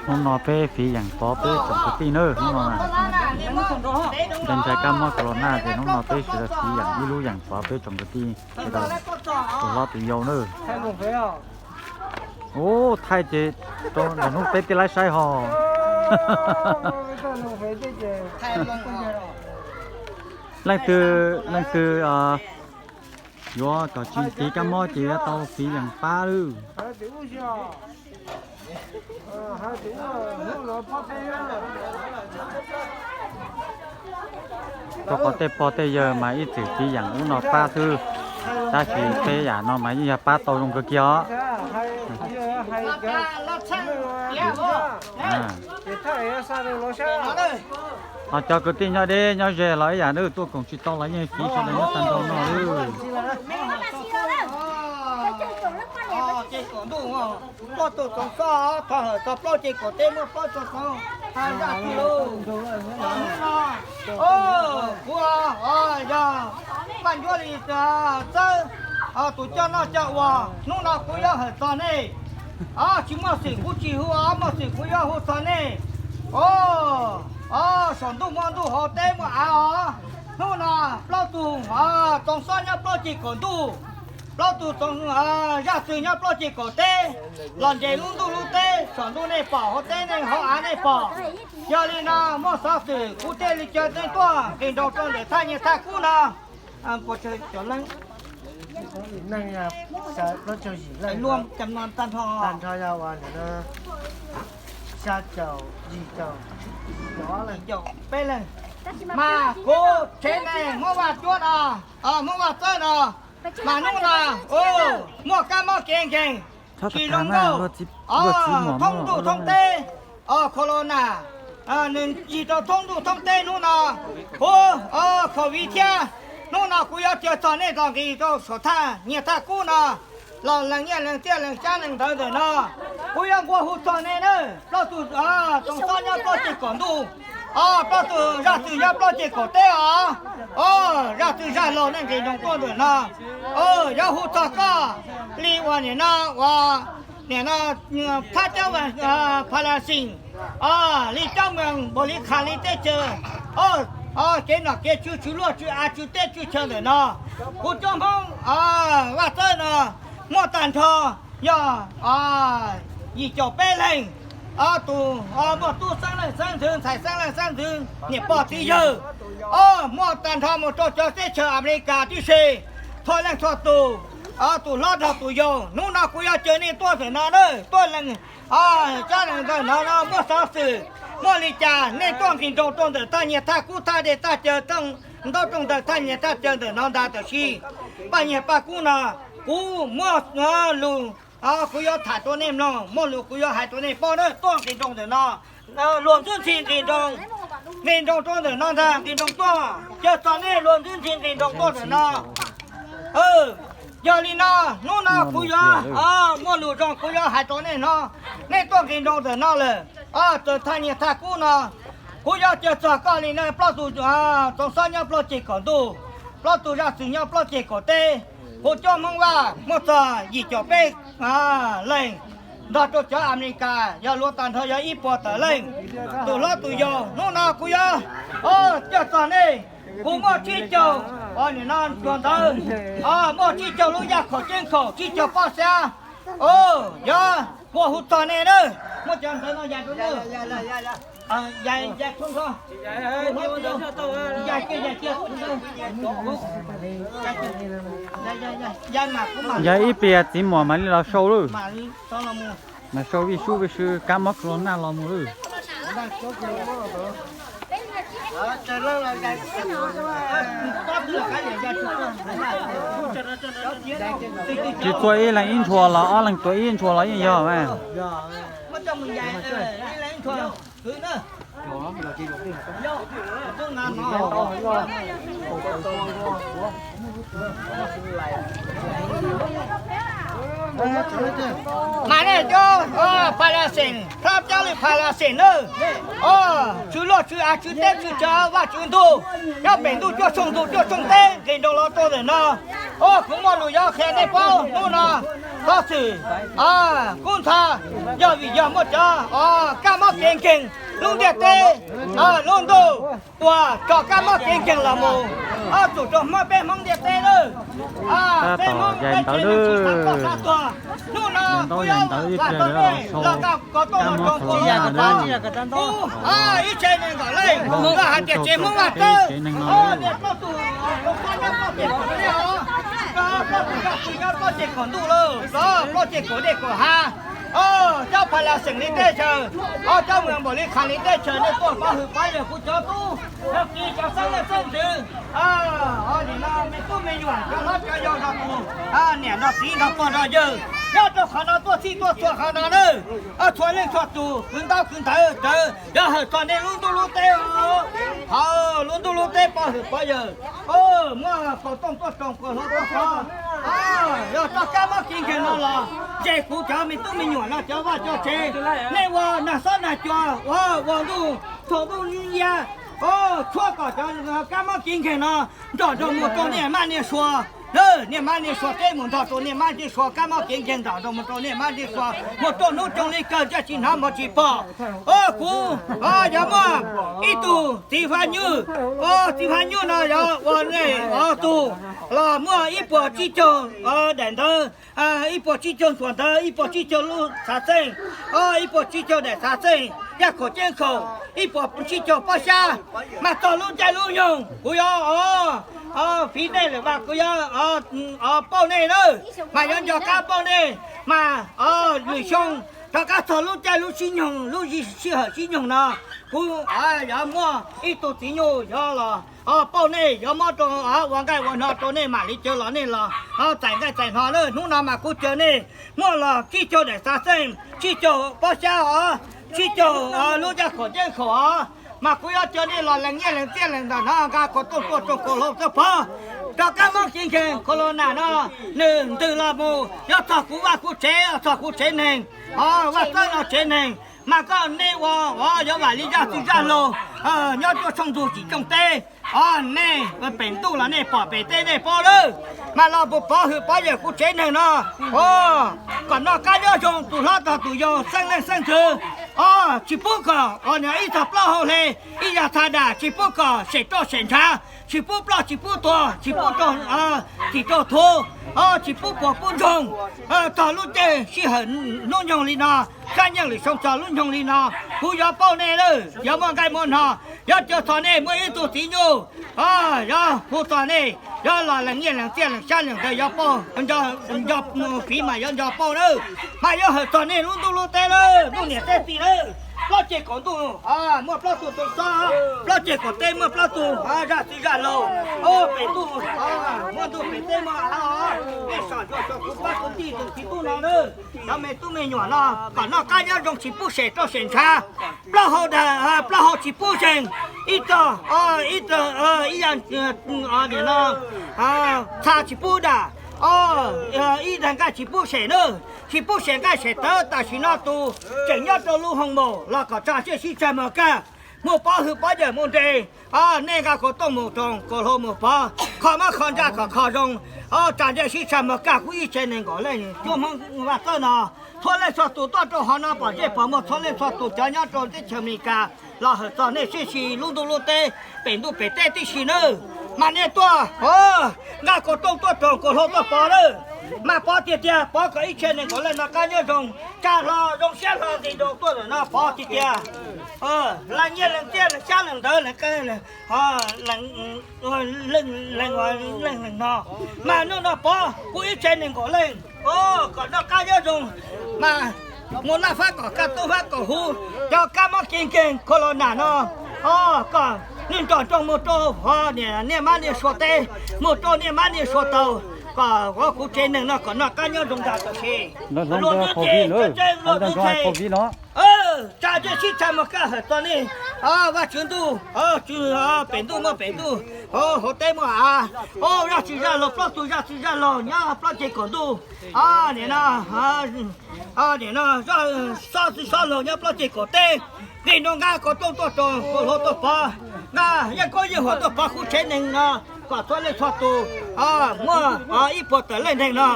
Hnub no peb fiv yeem pov peb tsoom kwv tij nawb. Hnub no ntshai kab mob corona ces hnub no peb sawv daws fiv yeem ib lub yeem pov peb tsoom kwv tij. Tus hlob tus yau nawb. Ub, thaij ces rau hnub peb thiaj laib saib hos. Leej twg, leej twg yuav kom tsis fiv kab mob ces yuav tau fiv yeem pab lawm. Rau qhov tej pog tej yawg mas ib txwm fiv yeem ub no pab xwb, tab sis peb yam no mas yeej yog pab tau zoo kawg kiag os. Ho cov kwv tij nyob deb nyob ze los ib yam, nws tuaj koom tsis tau los yeej fiv sawv daws nyob tag nrho no lawm. Tuaj tus Txoov Xoj, thov hawm txog plaub ceg kaum teb muaj plaub tug Txoov Xoj. Kuv yog Vaj Ncuab Lis Txawb, tus coj noj coj ua. Hnub no kuv yuav hawm txog nej. Tsis muaj xwm kuv tsis hu, muaj xwm kuv yuav hu txog nej. Saum ntuj muaj ntuj, hauv teb muaj av os. Hnub no plaub tug Txoov Xoj nyob plaub ceg kaum ntuj, plaub tug Txoov, Zaj Txwg nyob plaub ceg kaum teb los nres lub ntuj lub teb, saum ntuj nej pom, hauv teb nej, hauv av nej pom. Yog li no muaj xov xwm kuv thiaj li caw nej tuaj nqis nroos rau ntawm thaj nyiaj thaj kub no. Tag nrho yog uas xya caum yim caum peb leeg. Mas kuv tsev neeg Hmoob Vaj Cuab no, Hmoob Vaj Txawb no, mas hnub no muaj kab mob kev nkeeg tsis zoo nkauj thoob ntuj thoob teb, corona, nws yig rau thoob ntuj thoob teb hnub no, kuv, COVID thiab. Hnub no kuv yuav caw txog nej los nqis rau saum thaj nyiaj thaj kub no, los lees nyiaj lees txiaj lees xyab lees ntawv ntawm no. Kuv yuav nqua hu txog nej na, plaub tug Txoov Xoj nyob plaub ceg kaum ntuj, plaub tug Zaj Txwg nyob plaub ceg kaum teb os. Zaj Txwg Zaj Laug nej nqis nroos tuaj ntawm no, yuav hu txog koj li uas nim no uas nim no thab cab Pha La Xis, li cab moos npaum li qha li teb chaws, kev nom kev tswv tswv luaj tswv av tswv teb tswv chaw ntawm no. Kuv cov Hmoob Vaj Txawb no muaj tag nrho yog yim caum peb leeg, tus muaj tub xeeb leej xeeb ntxwv, ntxhais xeeb leej xeeb ntxwv, niam pog txiv yawg, muaj tag nrho mus rau cov teb chaws Amelikas tib si, thoj leej thoj tus, tus hlob nrog tus yau. Hnub no kuv yuav caw nej tuaj ntawm no na, tuaj lees cab lees ntawv ntawm no, muaj xov xwm muaj li cas nej tuaj nqis nroos rau ntawm thaj nyiaj thaj kub, thaj dej thaj cawv, ntaub rooj ntawm thaj nyiaj thaj cawv ntawm no ntag. Tab sis Paj Nyiaj Paj Kub no, kuv muaj lus kuv yuav tham rau nej mloog, muaj lus kuv yuav hais rau nej paub na, tuaj nqis nroos ntawm no. Luag ntxwb ntxhi nqis nroos, nqis nroos rau ntawm no ntag, nqis nroos tuaj, caw txog nej luag ntxwb ntxhi nqis nroos tuaj ntawm no. Yog li no, hnub no kuv yuav muaj lus zoo kuv yuav hais rau nej no, nej tuaj nqis nroos ntawm no lawm, txawm thaj nyiaj thaj kub no, kuv yuav caw txog koj li no, plaub tug Txoov Xoj nyob plaub ceg kaum ntuj, plaub tug Zaj Txwg nyob plaub ceg kaum teb, kuv cov Hmoob Vaj muaj txog yim caum peb leeg, nrog rau cov Amelikas yog luag tag nrho yog ib puas tawm leej. Tus hlob tus yau, hnub no kuv yuav caw txog nej, kuv muaj tsib caug, nim no ntsuag ntawd, muaj tsib caug lub yaj khaum ceeb khaum, tsib caug pob xyab, yog kuv hu txog nej na. Muab cov ntawv no yais rau nej. Yog ib pliag txiv muam mam li los sau lawm. Mas sau vij sub vij sw kab mob corona los mus lawm. Tsis txua ib leeg ib ntshua los ob leeg tuav ib ntshua los yeej yog mas. Mas nej cov Pha La Xees, thab cab lwm Pha La Xees nawb, tswv luaj tswv av tswv teb tswv chaw, vaj tswv ntuj, nyob pem ntuj cuaj tshooj ntuj cuaj tshooj teb nqis nroos los rau ntawm no. Kuv muaj lus yuav qhia nej paub hnub no, xov xwm kub ntxhov yog vim yog muaj cov kab mob kev nkeeg lub ntiaj teb, lub ntuj uas tso kab mob kev nkeeg los mus, ob txum rau Hmoob, peb Hmoob ntiaj teb lawm. Peb Hmoob peb tsev neeg tsis xav ploj xav tuag. Hnub no kuv yuav vam kom nej los nqa kom tuaj los rau kuv, kuv ib tsev neeg Nkauj Leej los hais tias tsev Hmoob Vaj Txawb, niam plaub tug, plaub tug, plaub tug, plaub tug nyob plaub ceg kaum ntuj lawm, plaub ceg kaum dej kaum hav, cov pha las xeem li teb chaws, cov mus npaum li qhas li teb chaws, nej tuaj pov hwm pov yawg kuv cov tub, cov kiv cov xeeb leej xeeb ntxwv, nim no me tub me nyuam cov hlob cov yau nrog kuv, niam nrog txiv nrog pog nrog yawg nyob rau qhov no tuaj txhij tuaj txhua qhov no nawb. Txhua leej txhua tus kwv ntaub kwv ntawv rawv, yog hawm txog nej lub ntuj lub teb, hawm lub ntuj lub teb pov hwm pov yawg, muaj kaum tooj tuaj roos kaum hluas tuaj pov, yog tso kab mob kev nkeeg no los, ces kuv cov me tub me nyuam no cov vaj cov tsev, nej ua nag xob nag cua, ua ua ntuj txhua ntuj yav, tshuab kom cov kab mob kev nkeeg no nrog nrog mus rau niaj mab niaj sua, niaj mab niaj sua teb mus nrog rau niaj mab niaj sua, kab mob kev nkeeg nrog nrog mus rau niaj mab niaj sua, mus rau hnub rau li kawg ntsej tsis hnov mov tsis pom. Kuv yog muaj ib tug txiv Fab Nyuj, txiv Fab Nyuj no yog ua nej tug los muaj ib puas tsib caug daim ntawv, ib puas tsib caug ntxuav ntawv, ib puas tsib caug lub xav xeej, ib puas tsib caug daim xav xeej, yaj khaum ceeb khaum, ib puas tsib caug pob xyab, mas txog lub caij lub nyoog kuv yuav fiv nej lawm mas kuv yuav pauj nej nawb, mas yuav nco qab pauj nej, mas lwm xyoo rov qab txog lub caij lub sib nyoog lub sij hawm sib nyoog no, kuv yuav muaj ib tug txiv nyuj yuav los pauj nej, yuav muab rau ua nqaij ua hno rau nej mam li caw los nej los txais nqaij txais hno nawb. Hnub no mas kuv caw nej muaj los tsib caug daim xav xeej, tsib caug pob xyab os, tsib caug lub yaj khaum ceeb khaum os, mas kuv yuav caw nej los lees nyiaj lees txiaj lees ntawm no nqa kaum tooj tuaj roos kaum hluas tuaj pov, rau kab mob kev nkeeg corona no nws ntws los mus yuav txog kuv vaj kuv tsev, txog kuv tsev neeg, vaj txawb no tsev neeg, mas koj nej ua yuav vam li zaj txwj zaj laug nyob tuaj tshooj ntug tsim tsooj teb, nej pem ntuj los nej pom pem teb nej paub lawm, mas los pov hwm pov yawm kuv tsev neeg no, kom noj qab nyob zoo tus hlob txog tus yau xeeb leej xeeb ntxwv, tsis pub kom ib txog plaub hau hle, ib yam txha dam, tsis pub kom sem roj sem ntshav, tsis pub ploj tsis pub tuag, tsis pub raug txim raug thuv, tsis pub puas pub ntsoog. Txog lub caij sij hawm hnub nyoog li no, sab nyiaj lwm xyoo txog lub nyoog li no, kuv yuav pauj nej lawm, yuav muaj nqaij muaj hno, yuav caw txog nej muaj ib tug txiv nyuj, yuav hu txog nej, yuav los lees nyiaj lees txiaj lees xyab lees ntawv yuav pauj, nco fiv mas yuav nco pauj lawm, mas yuav hawm txog nej lub ntuj lub teb lawm, ntuj niam teb txiv lawm. Plaub ceg kaum ntuj muaj plaub tug tub xob, plaub ceg kaum teb muaj plaub tug zaj txwj zaj laug, pem ntuj muaj ntuj pem teb muaj av os. Nej soj ntsuam rau kuv pab kuv tij tus txiv tub no nawb, cov me tub me nyuam no kom noj qab nyob zoo tsis pub sem roj sem ntshav, plaub hau dag plaub hau tsis pub zeeg, ib tog ib tog ib yam, nim no txha tsis pub dam, ib dag nqaij tsis pub sem nawb, tsis pub sem nqaij sem tawv. Tam sim no tus tseem nyob rau lub hoo maum los kom tsa siab sib txag mus kaj, mus pov hwm pov yawm mus nres, nej nqa kaum tooj mus roos kaum hluas mus pov, kho mob kho ntsaj kom kho zoo, tsa siab sib txag mus kaj. Kuv ib tsev neeg Nkauj Leej cuab Hmoob Vaj Txawb no, txhua leej txhua tus tuaj rau hauv no pom zej pom muag, txhua leej txhua tus cov nyob rau teb chaws Amelikas los hawm txog nej tib si, lub ntuj lub teb, pem ntuj pem teb tib si nawb. Mas nej tuaj nqa kaum tooj tuaj roos kaum hluas tuaj pov lawm, mas pov tiag tiag, pov kom ib tsev neeg Nkauj Leej noj qab nyob zoo, tsa hlo zoo siab hlo nti zoo tuaj lawm no pov tiag tiag. Lees nyiaj lees txiaj lees xyab lees ntawv lees qe, lees lees lees no, mas hnub no pov kuv ib tsev neeg Nkauj Leej kom noj qab nyob zoo, mas mus noj fab kom kaj tub fab kom huv, cov kab mob kev nkeeg corona no kom nws nrog nroos mus rau hauv niaj mab niaj sua teb, mus rau niaj mab niaj sua tau, kom kuv tsev neeg no kom noj qab nyob zoo ntag. Tam sim luag ntxhi, luag ntxhi, tsa siab sib txag mus kaj hawm txog nej, Vajtswv ntuj, pem ntuj muaj pem ntuj, hauv teb muaj av, zaj txwj zaj laug, plaub tug zaj txwj zaj laug nyob plaub ceg kaum ntuj, nim no, nim no xob txwj xob laug nyob plaub ceg kaum teb, vim no nqa kaum tooj tuaj roos kaum hluas tuaj pov, nqa yeej kaub yeej huam tuaj pov kuv tsev neeg no, kom txhua leej txhua tus muaj ib puas tawm leej neeg no.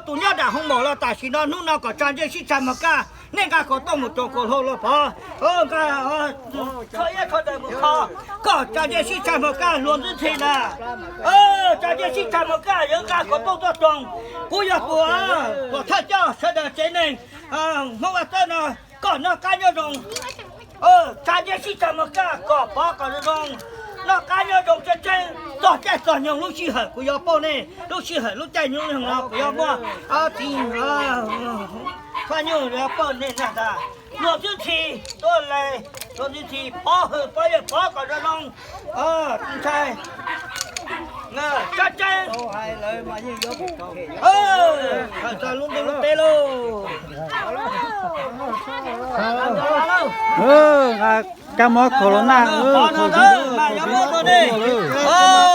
Tus nyob nram hoo maum los tam sim no hnub no kom tsa ntsej sib tsa muag kaj, nej nqa kom tooj mus tsoom kaus hlau los pov, nqa tsho iab tsho daws mus kho, kom tsa ntsej sib tsa muag kaj luag ntxwb ntxhi na. Tsa ntsej sib tsa muag kaj yuav nqa kom tooj tuaj tsoom. Kuv yog tus pov thawj coj sawv daws tsev neeg Hmoob Vaj Txawb no, kom noj qab nyob zoo. Tsa ntsej sib tsa muag kaj kom pov kom zoo zoo, noj qab nyob zoo tseeb tseeb, txog caij txog nyoog lub sij hawm kuv yuav pauj nej, lub sij hawm lub caij nyoog no kuv yuav muaj txiv faj nyuj yuav pauj nej nag tas. Luag twb txhi tuaj lais, luag twb txhi pov hwm pov yawg pov kom zoo zoo, ntshai tseeb tseeb. Lub ntuj lub teb lauj. Kab mob corona,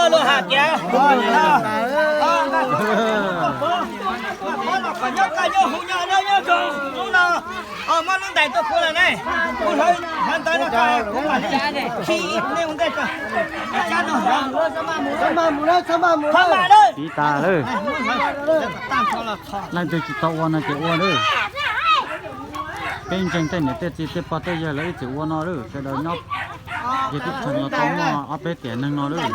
luag hais tias kom nyob kaj nyob huv nyob nyob zoo, hnub no muab lub ntais tuaj pub lawm ne, kuv hlawv ntawd no, kuv mam li khi nej ua ntej tso. Txhob mas lawm, leej twg tsis tau ua no ces ua lawm. Peb ntseeg tej niam tej txiv tej pog tej yawg lawv ib txwm ua no lawm, sawv daws nyob ces tib tug no tau muaj ob peb tiam neeg no lawm.